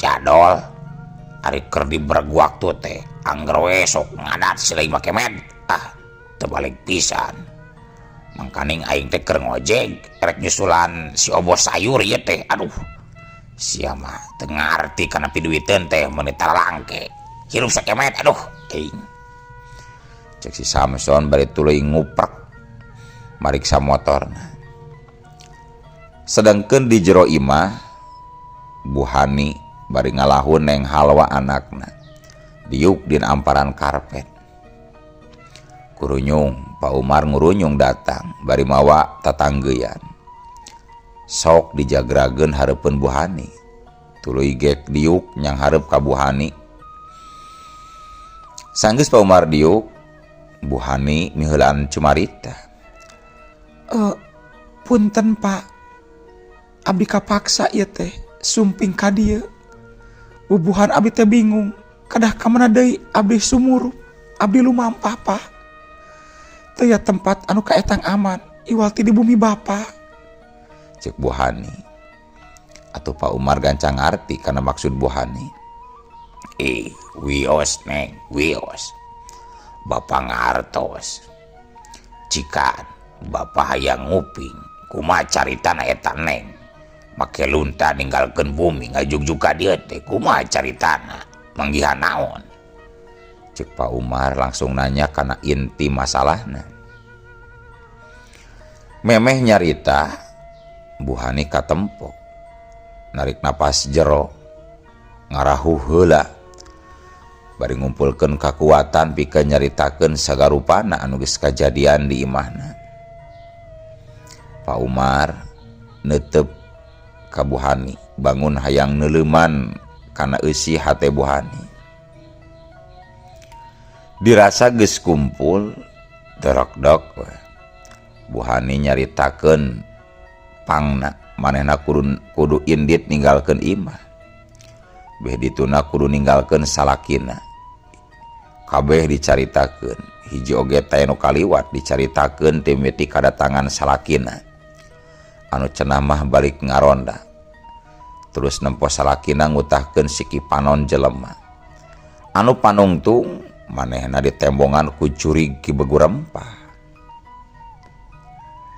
Jadol ari keur dibreg waktu teh angger we sok ngadat silih make med. Ah, teu balik pisan. Mangkaning aing teh keur ngojek rek nyusulan si obos sayur ieu teh. Aduh. Sia mah teu ngarti kana piduiteun teh meuni taralangke. Hirup sakemet aduh teuing. Cek si Samson bari tuluy nguprek mariksa motorna. Sedangkeun di jero imah Bu Hani bari ngalahun Neng Halwa anakna diuk dina amparan karpet. Kurunyung Pak Umar ngurunyung datang bari mawa tatanggeuyan. Sok dijagrageun hareupeun Bu Hani. Tuluy gek diuk nyang hareup ka Bu Hani. Sanggeus Pak Umar diuk, Bu Hani miheulaan cumarita. Punten Pak, abdi kapaksa ieu teh sumping ka dieu. Bubuhan abdi teh bingung, kadah ka mana deui abdi sumurup, abdi lumampah Pak. Teu aya tempat anu kaetang aman, iwal ti di bumi Bapak. Cek Bu Hani. Atuh Pak Umar gancang ngarti kana maksud Bu Hani. Ih, wios Neng, wios. Bapak ngartos. Cikan Bapak hayang nguping, kumaha caritana eta Neng. Make lunta ninggalkeun bumi ngajugjug ka dieu teh kumaha caritana, manggihan naon. Cek Pak Umar langsung nanya kana inti masalahna. Memeh nyarita Bu Hani katempo. Narik napas jero, ngarahuh heula. Bari ngumpulkeun kakuatan pikeun nyaritakeun sagarupana anu geus kajadian di imahna. Pak Umar neuteup ka Bu Hani, bangun hayang neuleuman kana eusi hate Bu Hani. Dirasa geus kumpul, dorokdok we. Bu Hani nyaritakeun pangna manehna kudu indit ninggalkeun imah. Beh dituna kudu ninggalkeun salakina. Kabeh dicaritakeun, hiji oge teh nu kaliwat dicaritakeun ti mimiti kadatangan salakina. Anu cenah mah balik ngaronda. Terus nempo salakina ngutahkeun siki panon jelema. Anu panungtung manehna ditembongan ku jurig Ki Begu Rempah.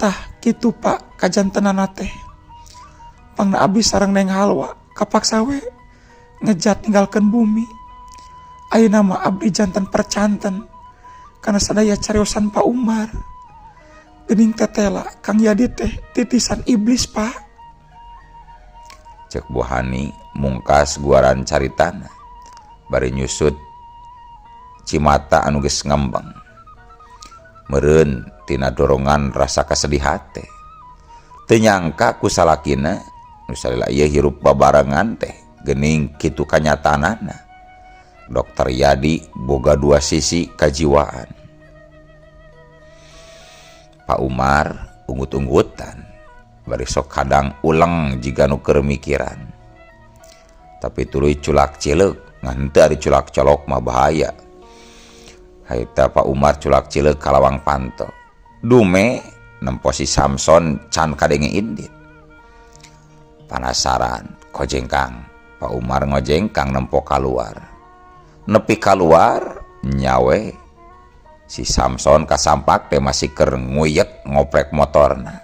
Tah kitu Pak kajantenana teh. Pangna abdi sareng Neng Halwa kapaksa we ngejat ninggalkeun bumi. Ayeuna mah abdi janten percanten kana sadaya cariosan Pak Umar. Geuning tetela Kang Yadi teh titisan iblis Pak. Cek Bu Hani mungkas guaran caritana bari nyusut cimata anu geus ngembeng. Meureun tina dorongan rasa kasedih hate. Teu nyangka ku salakina nu salila ieu hirup babarengan teh geuning kitu kanyataanana. Dokter Yadi boga dua sisi kajiwaan. Pak Umar unggut-unggutan bari sok kadang uleng jiga nu keur mikiran. Tapi tuluy culak cileuk, ngan henteu ari culak colok mah bahaya. Harita Pak Umar culak cileuk ka lawang panto. Dume nempo si Samson can kadenge indit. Panasaran kojengkang, Pak Umar ngojengkang nempo kaluar. Nepi kaluar nyawe si Samson kasampak teh masih keur nguyek ngoprek motorna.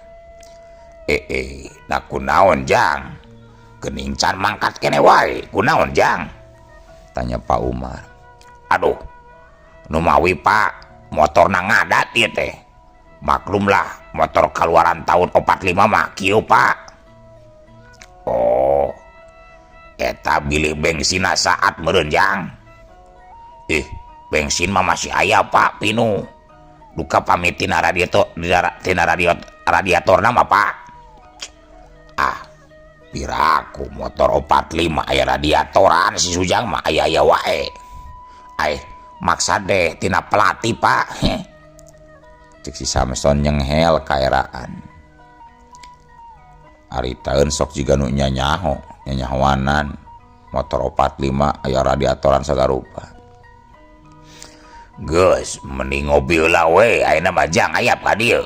Nah kunaon jang? Geuning can mangkat kene wae, kunaon jang? Tanya Pak Umar. Aduh, numawi Pak, motorna ngadat ieu teh. Maklumlah motor kaluaran tahun 45 mah kieu Pak. Oh, eta bilih bensinna saat meureun jang. Ih, bensin mah masih aya Pak pinu. Duka pamit tina radiator, tina radio, radiatorna mah Pak. Ah, piraku motor 45 aya radiatoran si Sujang mah aya-aya wae. Ai, maksa deh tina pelati Pak. Heh. Cek si Samson nyenghel kaeraan. Ari taeun sok jiga nu nyanyaho, nyanyahoanan. Motor 45 aya radiatoran sagarupa. Geus mending ngopi heula we ayeuna mah jang ayap ka dieu.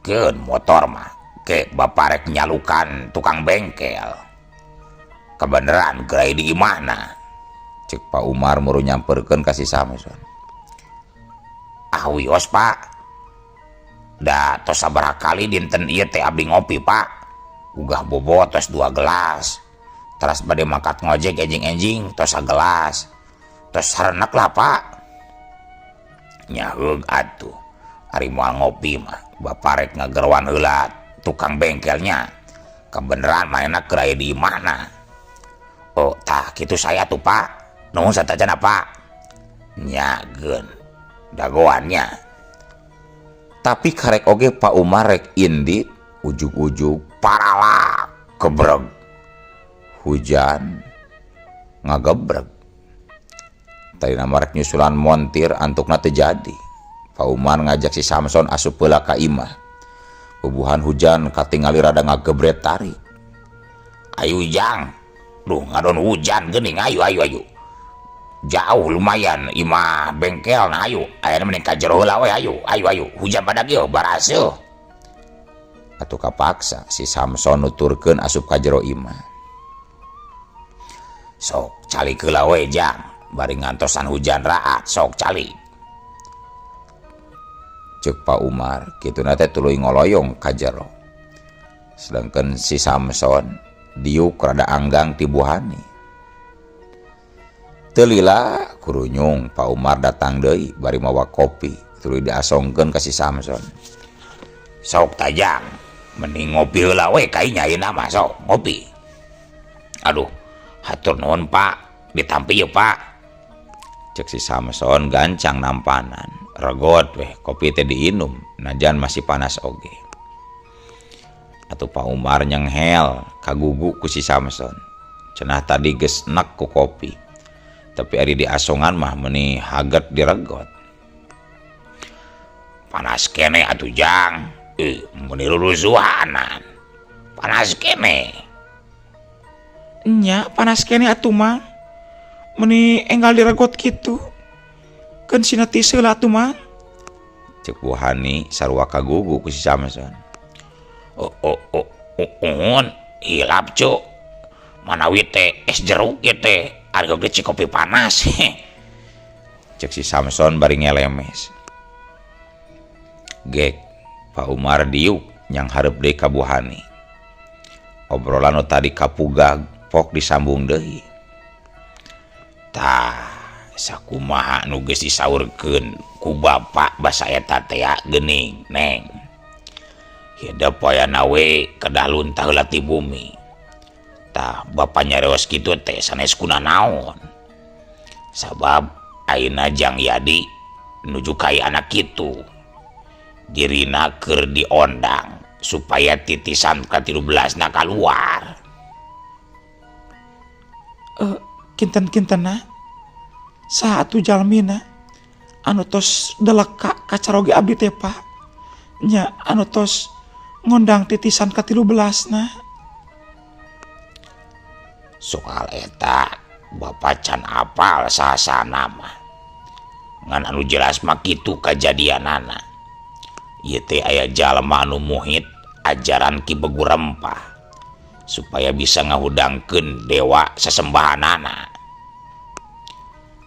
Keun motor mah ke bapak rek nyalukan tukang bengkel. Kebeneran keur aya di imahna. Cek Pak Umar muru nyamperkeun ka si Samson. Ah wios Pak. Da tos sabaraha kali dinten ieu teh abdi ngopi Pak. Ugah bobo tos 2 gelas. Teras bade mangkat ngojek enjing-enjing tos sagelas. Tos sarenek lah Pak. Nya heug atuh. Ari moal ngopi mah bapak rek ngagerwan heula tukang bengkelnya. Kebeneran manehna keur aya di imahna. Oh tah kitu saya tuh Pak. Nuhun satacana Pak. Nya geun dagoannya. Tapi karek oge Pak Umar rek indit ujug-ujug paralak kebreg. Hujan ngagebreg. Tadina mah rek nyusulan montir antukna teu jadi. Pak Umar ngajak si Samson asup heula ka imah. Bubuhan hujan katingali rada ngagebret tarik. Ayo Jang. Duh ngadon hujan geuning ayo ayo ayo. Jauh lumayan imah bengkel nah ayo. Ayeuna mending ka jero heula we ayo ayo ayo. Hujan badag ieu baraseuh. Atuh kapaksa si Samson nuturkeun asup ka jero imah. Sok calik heula we Jang, bari ngantosan hujan raat sok calik. Cek Pak Umar kituna teh tuluy ngoloyong ka jero. Sedangkan si Samson diuk rada anggang ti buhani. Teu lila kurunyung Pak Umar datang deui bari mawa kopi tuluy diasongkeun ka si Samson. Sok tajang, mending ngopi heula we ka inya ayeuna mah sok ngopi. Aduh, hatur nuhun Pak, ditampi yeuh Pak. Cek si Samson gancang nampanan. Regot weh kopi teh diinum najan masih panas oge. Atuh Pak Umar nyenghel kagugu ku si Samson. Cenah tadi geus enek ku kopi. Tapi ari diasongan mah meuni haget diregot. Panas kene atuh Jang. Meuni rurusuhanan. Panas kene. Nya panas kene atuh mah. Meuni enggal diregot kitu. Keun sina tiseul atuh mah. Cek Bu Hani sarua kagugu ku si Samson. Oh oh oh uhun hilap cuk. Manawi teh es jeruk ieu teh ari oge cikopi panas. Cek si Samson bari ngelemes. Gek Pak Umar diuk nyang hareup deui ka Bu Hani. Obrolan nu tadi kapugag pok disambung deui. Tah sakumaha nu geus disaurkeun ku bapak basa eta teh geuning neng. Hidep wayana we kedah luntah heula ti bumi. Tah bapa nyareos kitu teh sanes kuna naon. Sabab ayeuna Jang Yadi nuju ka anak kitu. Dirina keur diondang supaya titisan ka-13na kaluar. Kinten-kintena saha atuh jalmina anu tos deleka ka caroge abdi teh Pak. Nya anu tos ngondang titisan ka-13na. Soal eta bapak can apal saha-sahana mah. Ngan anu jelas mah kitu kajadianana. Ieu teh aya jalma anu muhit ajaran Ki Begu Rempah supaya bisa ngahudangkeun dewa sesembahanana.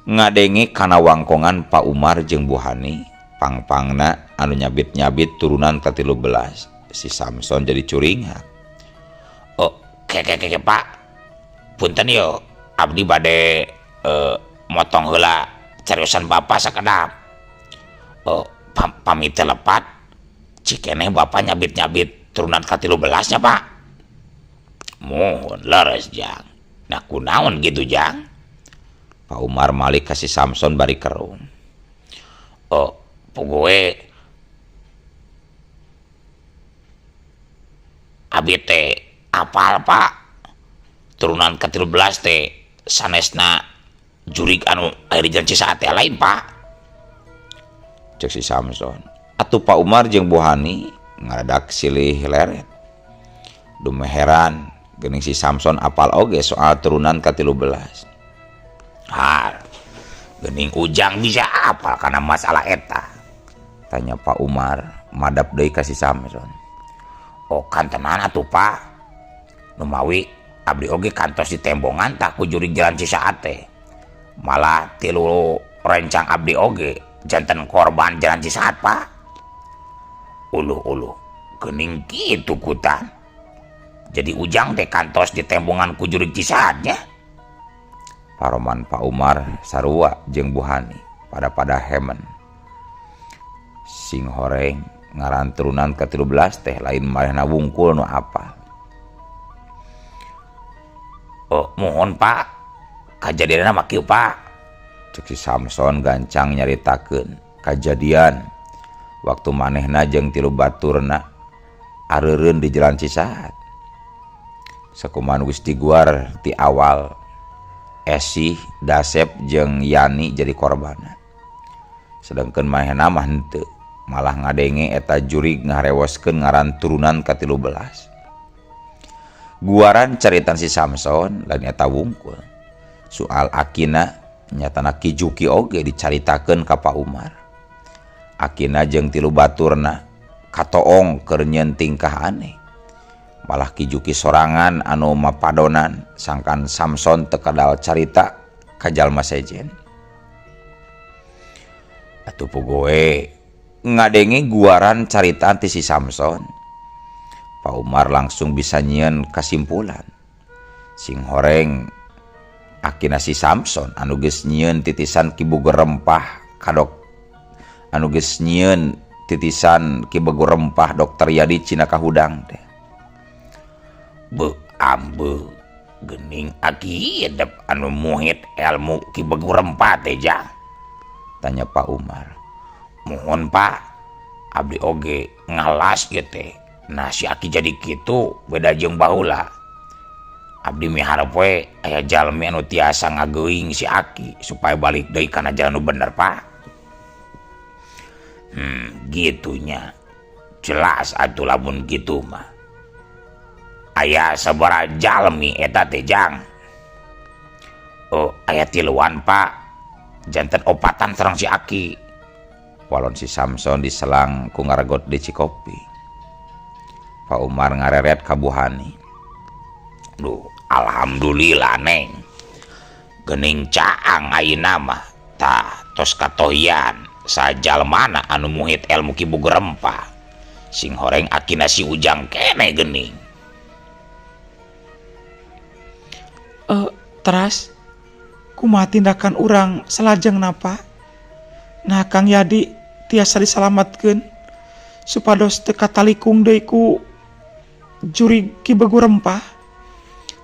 Ngadenge kana wangkongan Pak Umar jeung Bu Hani, pangpangna anu nyabit-nyabit turunan ka-13. Si Samson jadi curingak. Oh, keke keke Pak. Punten yo, abdi bade motong heula cariosan bapak sakedap. Oh, pamit lepat. Cikeneh bapak nyabit-nyabit turunan ka-13 nya Pak. Mohon leres Jang. Nah kunaon gitu Jang? Pak Umar malik kasih Samson bari kerung. Oh, puguwe abi teh apal Pak. Turunan ka-13 teh sanesna jurig anu aya di jalan Cisaat teh lain Pak. Cek si Samson. Atuh Pak Umar jeung Bu Hani ngaradak silih leret. Dume heran geuning si Samson apal oge soal turunan ka-13. Hal geuning Ujang bisa apal kana masalah eta? Tanya Pak Umar madap deui ka si Samson. Oh kantenan atuh Pak. Numawi Abdi oge kantos ditembongan tah ku jurig jalan Cisaat teh. Malah tilu rencang abdi oge janten korban jalan Cisaat, Pak. Uluh-uluh geuning kitu kutan. Jadi Ujang teh kantos ditembongan ku jurig Cisaat nya. Paroman Pak Umar sarua jeung Bu Hani pada hemen. Sing horeng ngaran turunan ke-13 teh lain manehna wungkul nu apal. Oh, mohon Pak, kajadianna mah kieu Pak. Cek si Samson gancang nyaritakeun kajadian waktu manehna jeung tilu baturna areureun di jalan Cisaat. Sakumaha geus diguar ti awal, Esih, Dasep jeung Yani jadi korbanna. Sedangkan manehna mah henteu, malah ngadenge eta jurig ngarewoskeun ngaran turunan ka-13. Guaran caritan si Samson lain eta wungkul. Soal akina nyatana Ki Juki oge dicaritakeun ka Pak Umar. Akina jeung tilu baturna katoong keur nyieun tingkah aneh. Malah Ki Juki sorangan anu mapadonan sangkan Samson teu kadal carita ka jalma sejen. Atuh pugoe ngadenge guaran caritaan ti si Samson. Pak Umar langsung bisa nyieun kasimpulan. Sing horeng akina si Samson anu geus nyieun titisan Ki Bugur Rempah kadok anu geus nyieun titisan Ki Bugur Rempah Dokter Yadi Cina kahudang teh. Be ambe gening aki hidup anu muhit ilmu Ki Bugur Rempah teh jang. Tanya Pak Umar. Mohon Pak, abdi oge ngalas ieu teh. Nah si aki jadi kitu beda jeung baheula. Abdi miharep we aya jalmi anu tiasa ngageuing si aki supaya balik deui kana jalan nu bener Pak. Gitunya. Jelas atuh lamun kitu mah. Aya sabaraha jalmi eta teh jang? Oh, aya tiluan Pak. Janten opatan sareng si aki. Walon si Samson diselang ku ngaregot di Cikopi. Pak Umar ngareret ka Bu Hani. Duh, alhamdulillah neng. Gening caang ayeuna mah. Tah, tos katohian sajalmana anu muhit ilmu Ki Bugur Rempah. Sing horeng akina si Ujang kene gening. Teras kumaha tindakan urang salajengna Pak? Nah Kang Yadi tiasa disalamatkeun supados teu katalikung deui ku jurig Ki Bugur Rempah.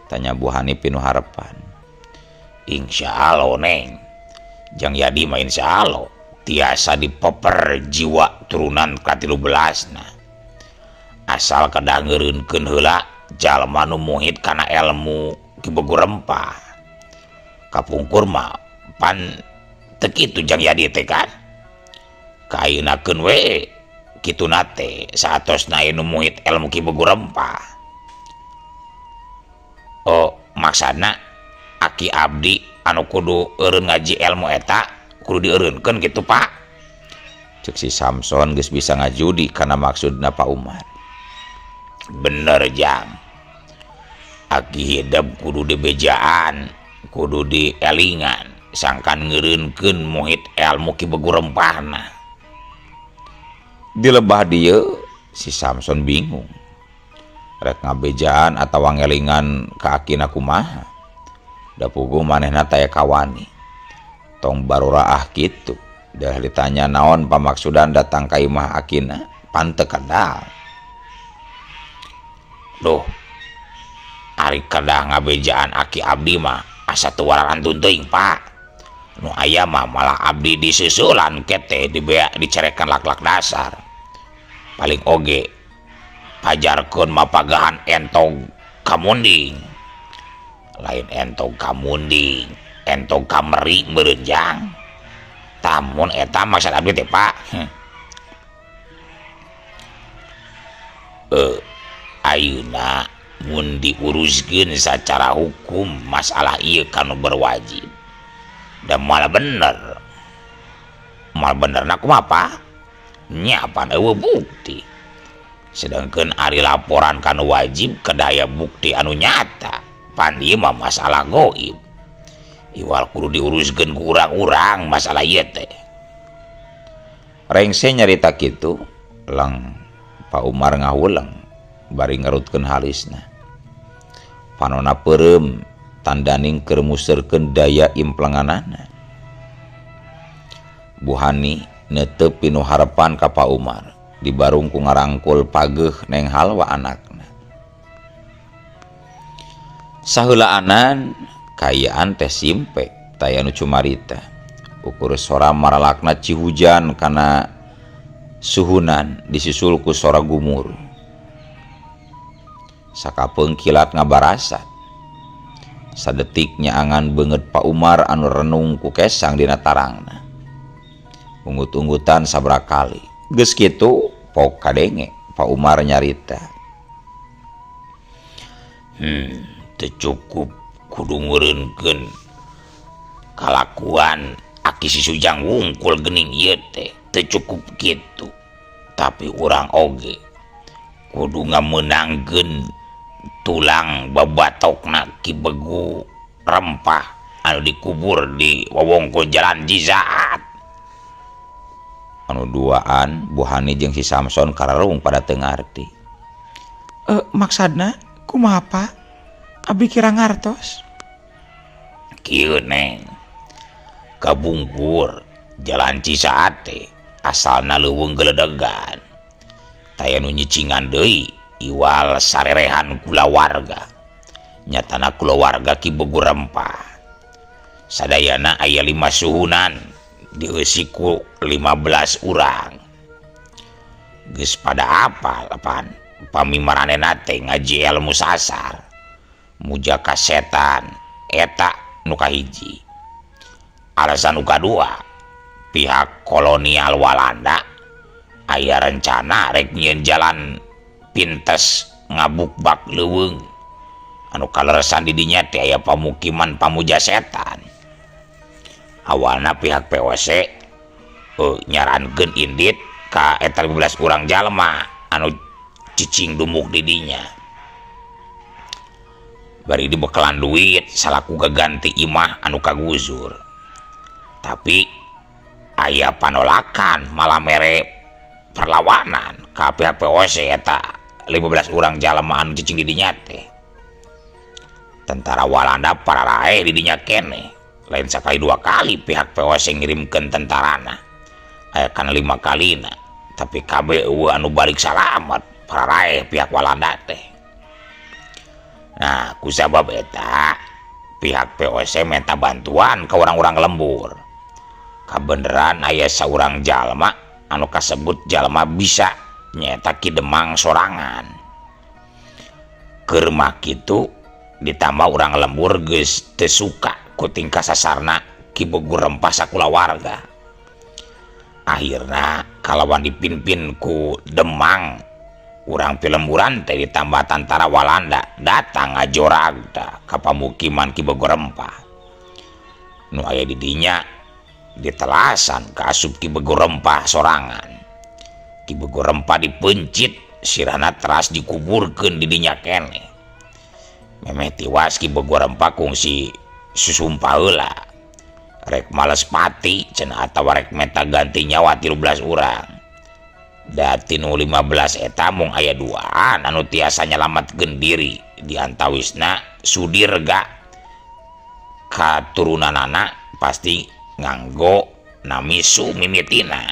Tanya Bu Hani pinuh harapan. Insya Allah neng, Jang Yadi mah insya Allah tiasa dipeper jiwa turunan ka-13na. Asal kedah ngeureunkeun heula jalma nu muhit kana ilmu Ki Bugur Rempah. Kapungkur mah pan teu kitu Jang Yadi teh kan. Kaayeunakeun we kituna teh saatosna anu muhit ilmu Ki Bugur Rempah. Oh, maksana aki abdi anu kudu eureun ngaji ilmu eta kudu dieureunkeun kitu Pak. Cek si Samson geus bisa ngajudi kana maksudna Pak Umar. Bener Jang. Aki hidup kudu dibejaan, kudu dielingan, sangkan ngeureunkeun muhit ilmu Ki Bugur Rempahna. Di lebah dieu si Samson bingung. Rek ngabejaan atawa ngelingan ka akina kumaha. Da puguh manehna taya kawani. Tong baruraah kitu. Dah ditanya naon pamaksudan datang ka imah akina, pan teu kadal. Duh, ari kedah ngabejaan aki abdi mah asa teu wararantun teuing Pak. Nu aya mah malah abdi disusulan kete dibea dicerekan lak-lak dasar. Paling oge pajarkeun mapagahan entog kamunding. Lain entog kamunding, entog kameri meureun jang. Tamun eta maksud abdi teh Pak. Ayeuna mun diuruskeun sacara hukum masalah ieu kanu berwajib. Dan malah bener. Malah benerna kumaha Pak? Nya pan eueuh bukti. Sedangkan ari laporan kanu wajib kedaya bukti anu nyata. Pan ieu mah masalah goib. Iwal kudu diuruskeun ku urang-urang masalah ieu teh. Rengse nyarita kitu, lang Pak Umar ngahuleng bari ngarutkeun halisna. Panona peureum tandaning keur museurkeun daya implenganana. Bu Hani neuteup pinuh harepan ka Pak Umar dibarung ku ngarangkul pageuh Neng Halwa anakna. Saheulaanan kaayaan teh simpe taya nu cumarita. Ukur sora maralakna cihujan kana suhunan disusul ku sora gumuruh. Sakapeung kilat ngabarasat. Sadetik nyaangan beungeut Pak Umar anu renung ku kesang dina tarangna. Unggut-unggutan sabaraha kali. Geus kitu pok kadenge Pak Umar nyarita. Teu cukup kudu ngeureunkeun kalakuan aki si Sujang wungkul geuning ieu teh, teu cukup kitu. Tapi urang oge kudu ngamenangkeun tulang babatokna Ki Begu Rempah anu dikubur di wewengkon Jalan Jizaat. Anu duaan Bu Hani jeung si Samson kararung pada teu ngarti. Maksadna kumaha Pak? Abdi kira ngartos. Kieu Neng. Kabungkur Jalan Cisaat teh asalna leuweung geledegan. Taya nu nyicingan deui iwal sarerehan kulawarga. Nyatana kulawarga Ki Begu Rempah. Sadayana aya 5 suhunan dieusi ku 15 urang. Geus pada apal pan pami maranehna teh ngaji ilmu sasar. Mujaka setan eta nu kahiji. Alasan nu kadua, pihak kolonial Walanda aya rencana rek nyieun jalan pintes ngabukbak leuweung anu kaleresan di dinya teh aya pamukiman pamuja setan. Awalna pihak POC nyarankeun indit ka eta 15 urang jalma anu cicing dumuk di dinya. Bari dibekalan duit salaku gaganti imah anu kagusur. Tapi aya panolakan malah mere perlawanan ka pihak POC eta 15 urang jalma anu cicing di dinya teh. Tentara Walanda pararae di dinya keneh. Lain sakali dua kali pihak POC ngirimkeun tentarana. Aya kana 5 kalina, tapi kabeh eueuh anu balik salamat pararae pihak Walanda teh. Nah, kusabab eta pihak POC minta bantuan ke orang-orang lembur. Kabeneran aya saurang jalma anu kasebut jalma bisa nyaeta Ki Demang sorangan. Keur mah kitu ditambah urang lembur geus teu suka ku tingkah sasarna Ki Begu Rempah sakulawarga. Akhirna kalawan dipimpin ku Demang urang pilemburan teh ditambah tantara Walanda datang ngajorag tah ka pamukiman Ki Begu Rempah. Nu aya di dinya ditelasan ka asup Ki Begu Rempah sorangan. Ki Begu Rempah dipencit sirahna teras dikuburkeun di dinya keneh. Memeh tiwas Ki Begu Rempah kungsi susumpah heula. Rek males pati cenah atawa rek menta ganti nyawa 13 urang. Da tinu 15 eta mung aya duaan anu tiasa nyalametkeun diri di antawisna Sudirga katurunanana pasti nganggo nami Su mimitina.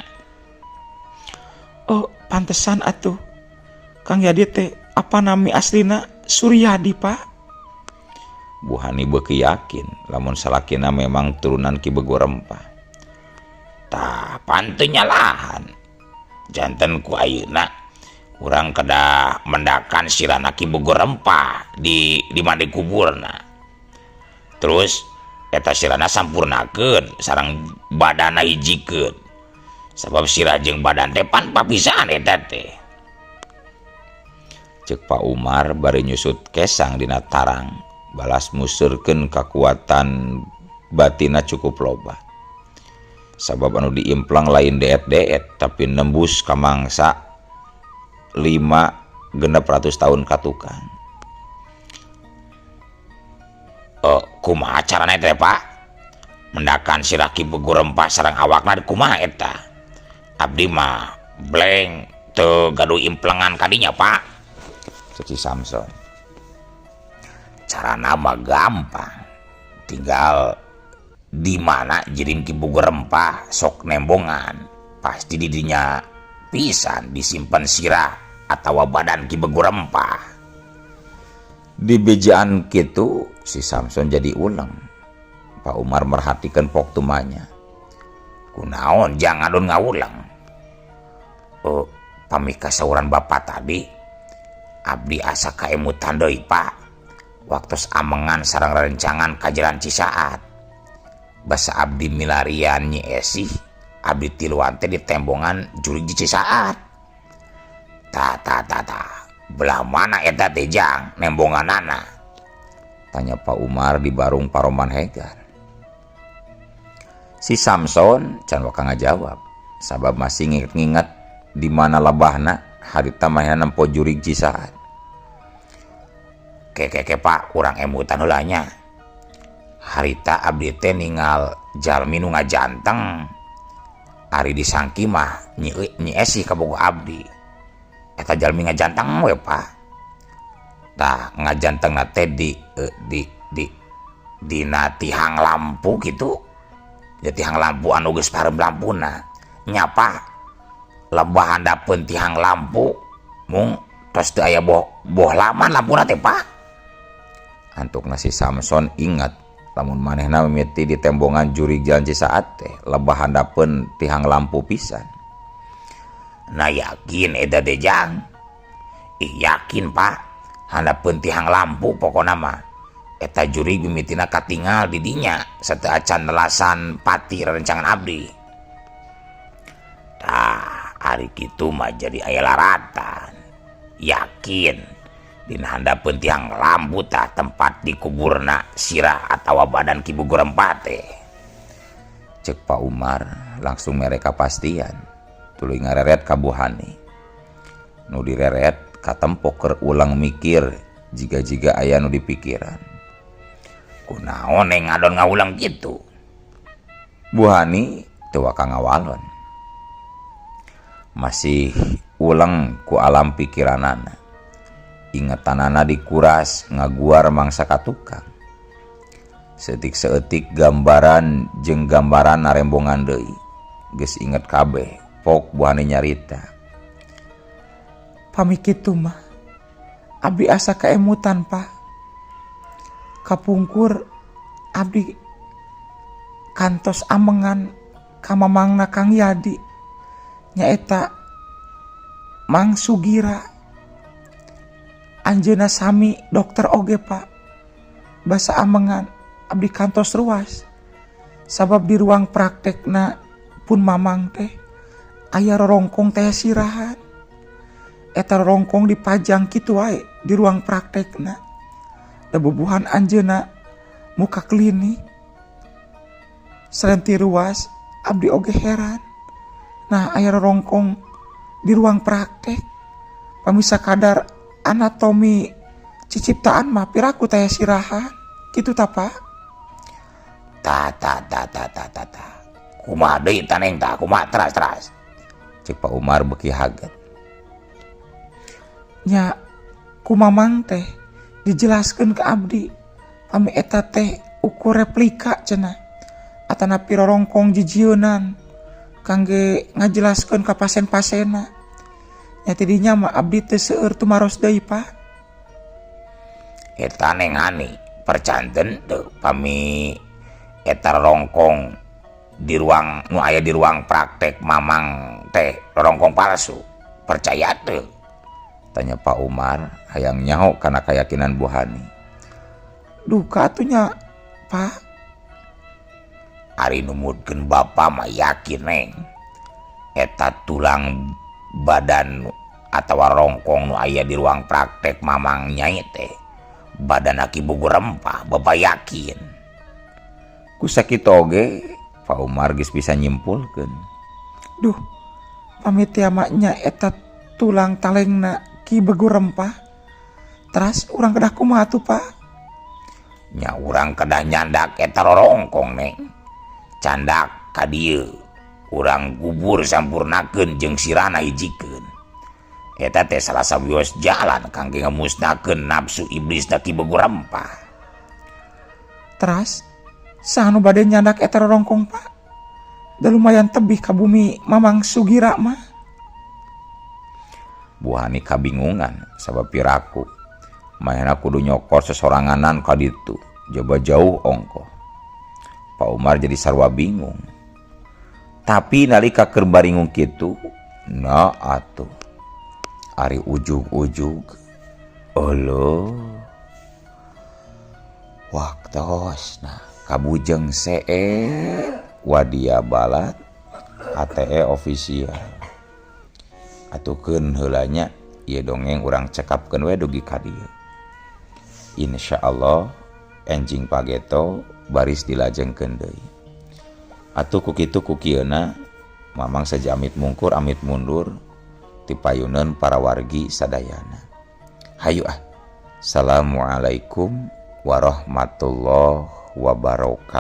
Oh, pantesan atuh. Kang Yadi teh apa nami aslina Suryadi, Pak? Bu Hani beuki yakin lamun salakina memang turunan Ki Begu Rempah. Tah, panteu nyalahan. Janten ku ayeuna urang kedah mendakan sirana Ki Begu Rempah di mandi kuburna. Terus eta sirana sampurnakeun sareng badana hijikeun. Sabab sirah jeung badan teh pan papisahan eta teh. Ceuk Pak Umar bari nyusut kesang dina tarang, balas museurkeun kakuatan batina cukup loba. Sabab anu diimplang lain deet-deet tapi nembus ka mangsa 5 600 tahun katukang. Kumaha carana teh, Pak? Mendakan sirah Ki Begu Rempah sareng awakna kumaha eta? Abdi mah blank teu gaduh implengan kadinya, Pak. Cek si Samson. Carana mah gampang. Tinggal di mana jiring Ki Begu Rempah sok nembongan. Pasti didinya pisan disimpan sirah atawa badan Ki Begu Rempah. Di bejaan kitu si Samson jadi ulang. Pak Umar merhatikan pok tumanya. Kunaon jangan adon ngawulang. Oh, pami kasauran bapak tadi abdi asa kaemutan deui, Pak. Waktu amengan sareng rerencangan ka jalan Cisaat. Basa abdi milarian Nyi Esih, abdi tiluan teh ditembongan jurig di Cisaat. Ta ta ta ta. Belah mana eta teh jang nembonganana? Tanya Pak Umar di barung paroman hegar. Si Samson can waka ngajawab, sabab masih nginget-nginget di mana lebahna harita manehna nempo jurig Cisaat. Kekeke Pak, urang emutan heula nya. Harita abdi teh ningal jalmi nu ngajanteng. Ari disangki mah Nyi Esih kabogoh abdi. Eta jalmi ngajanteng we, Pak. Tah ngajantengna teh di dina tihang lampu gitu. Ya tihang lampu anu geus pareum lampuna. Nya Pak, lebah handapeun tihang lampu mung tos teu aya boh laman lampuna teh, Pak. Antukna si Samson ingat lamun manehna mimiti di tembongan jurig jalan Cisaat teh lebah handapeun tihang lampu pisan. Nah yakin eta teh jang. Ih yakin Pak, handapeun tihang lampu pokona mah. Eta jurig mimitina katingal di dinya sateuacan nelasan pati rerencangan abdi. Tah ari kitu mah jadi aya laratan. Yakin dina handapeun tihang lampu tah tempat dikuburna sirah atawa badan Ki Begu Rempah teh. Cek Pak Umar langsung mere kapastian. Tuluy ngareret ka Bu Hani. Nu direret katempo keur ulang mikir jiga-jiga aya nu dipikiran. Kunaon neng ngadon ngaulang gitu? Bu Hani teu waka ngawalon. Masih ulang ku alam pikiranana. Ingetanana dikuras ngaguar mangsa ka tukang. Seetik-seetik gambaran jeung gambaran narembongan deui. Geus inget kabeh. Pok Bu Hani nyarita. Pami kitu mah abdi asa kaemutan, Pak. Kapungkur abdi kantos amengan ka mamangna Kang Yadi nyaeta Mang Sugira. Anjeunna sami dokter oge, Pak. Basa amengan abdi kantos ruas sabab di ruang praktekna pun mamang teh aya rorongkong teh sirahan. Eta rorongkong dipajang kitu wae di ruang praktekna. Da bubuhan anjeunna muka klinik. Selain ti ruas abdi oge heran. Nah aya rorongkong di ruang praktek. Pamisa kadar anatomi ciciptaan mah piraku teh sirahan. Kitu ta, Pak? Ta ta ta ta ta ta ta. Kumaha deui ta neng ta? Kumaha teras teras. Cek Pak Umar beuki haget. Nya kumamang teh dijelaskeun ke abdi pami eta teh ukur replika cenah atanapi rorongkong jijieunan kangge ngajelaskeun ka pasien-pasienna. Nya tidinya mah abdi teu seueur tumaros deui, Pak. Eta neng Hani percanten teu pami eta rorongkong di ruang nu aya di ruang praktek mamang teh rorongkong palsu. Percaya teu? Tanya Pak Umar hayang nyaho kana keyakinan Bu Hani. Duka atuh nya, Pak. Ari numutkeun bapa mah yakin neng. Eta tulang badan atawa rongkong nu aya di ruang praktek mamang nyai teh badan Ki Begu Rempah, bapa yakin. Ku sakitu oge Pak Umar geus bisa nyimpulkeun. Duh, pamit ya maknya eta tulang talengna Ki Begu Rempah. Teras urang kedah kumaha tuh, Pak? Nya urang kedah nyandak eta rorongkong, Neng. Candak ka dieu. Urang kubur sampurnakeun jeung sirana hijikeun. Eta teh salah sawios jalan kangge ngamusnahkeun nafsu iblis da Ki Begu Rempah. Teras saha nu bade nyandak eta rorongkong, Pak? Da lumayan tebih ka bumi Mamang Sugira mah. Bu Hani kabingungan sabab piraku manehna kudu nyokor sesoranganan ka ditu jaba jauh ongkoh. Pak Umar jadi sarua bingung. Tapi nalika keur baringung kitu, nah atuh ari ujug-ujug euleuh waktosna kabujeng seet wadia balat ATE official. Atukeun heula nya ieu dongeng urang cekapkeun we dugi ka dieu. Insyaallah enjing pageto baris dilajengkeun deui. Atuh ku kitu ku kieuna Mamang saja amit mungkur amit mundur ti payuneun para wargi sadayana. Hayu ah. Assalamualaikum warahmatullahi wabarakatuh.